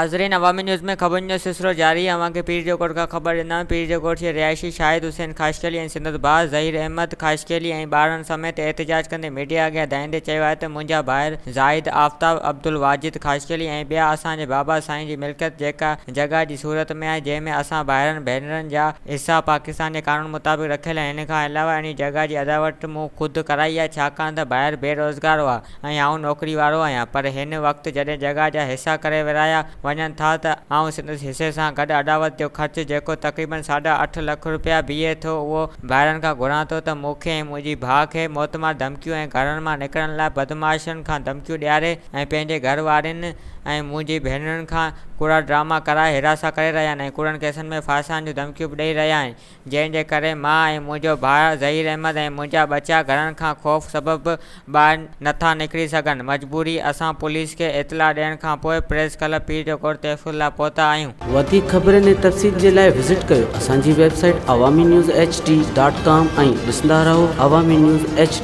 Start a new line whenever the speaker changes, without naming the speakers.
ناظرين عوامي نيوز ۾ خبرن جو سلسلو جاري اوهان کي پير جو ڳوٺ کان خبر ڏينداسين پير جو ڳوٺ جي رهائشي شاهد حسين خاصخيلي ۽ سندس ڀاء ظهير احمد خاصخيلي ۽ ٻارڙن سميت احتجاج ڪندي ميڊيا اڳيان دانهيندي چيو آهي ته منهنجا ڀائر زاهد آفتاب عبدالواجد خاصخيلي ۽ ٻيا اسان جي بابا سائين جي ملڪيت جيڪا جڳهه جي صورت ۾ آهي جنهن ۾ اسان ڀائرن ڀينرن جا حصا پاڪستان جي قانون مطابق رکيل آهن ان کان علاوه انهي جڳهه جي اڏاوت مون خود ڪرائي آهي ڇاڪاڻ ته ڀائر بي روزگار هئا ۽ آئون نوڪري وارو آهيان پر هن وقت جڏهن جڳهه جا حصا ڪري ورهايا وڃن ٿا ته آئون سندس حصي سان گڏ اڏاوت جو خرچ جيڪو تقريبن ساڍا اٺ لک روپيا بيهي ٿو اهو ڀائرن کان گهران ٿو ته مون کي ۽ منهنجي ڀاء کي موتمار ڌمڪيون ۽ گهرن مان نڪرڻ لاء بدمعاشن کان ڌمڪيون ڏياري ۽ پنهنجي گهر وارين ۽ منهنجي ڀينرن کان ڪوڙا ڊراما ڪرائي هراسان ڪري رهيا آهن ۽ ڪوڙن ڪيسن ۾ ڦاسائڻ جون ڌمڪيون به ڏئي رهيا آهن. جنهن جي ڪري مان ۽ منهنجو ڀاء ظهير احمد ۽ منهنجا ٻچا گهرن کان خوف سبب ٻاهر نٿا نڪري سگهن، مجبوري اسان پوليس کي اطلاع ڏيڻ کان پوء پريس ڪلب پير جو ڳوٺ تحفظ لاء پهتا آهيون.
وڌيڪ خبرن ۽ تفصيل جي لاء وزٽ ڪيو اسان جي website Awami news H D dot com ۽ ڏسندا رهو عوامي نيوز ايڇ ڊي.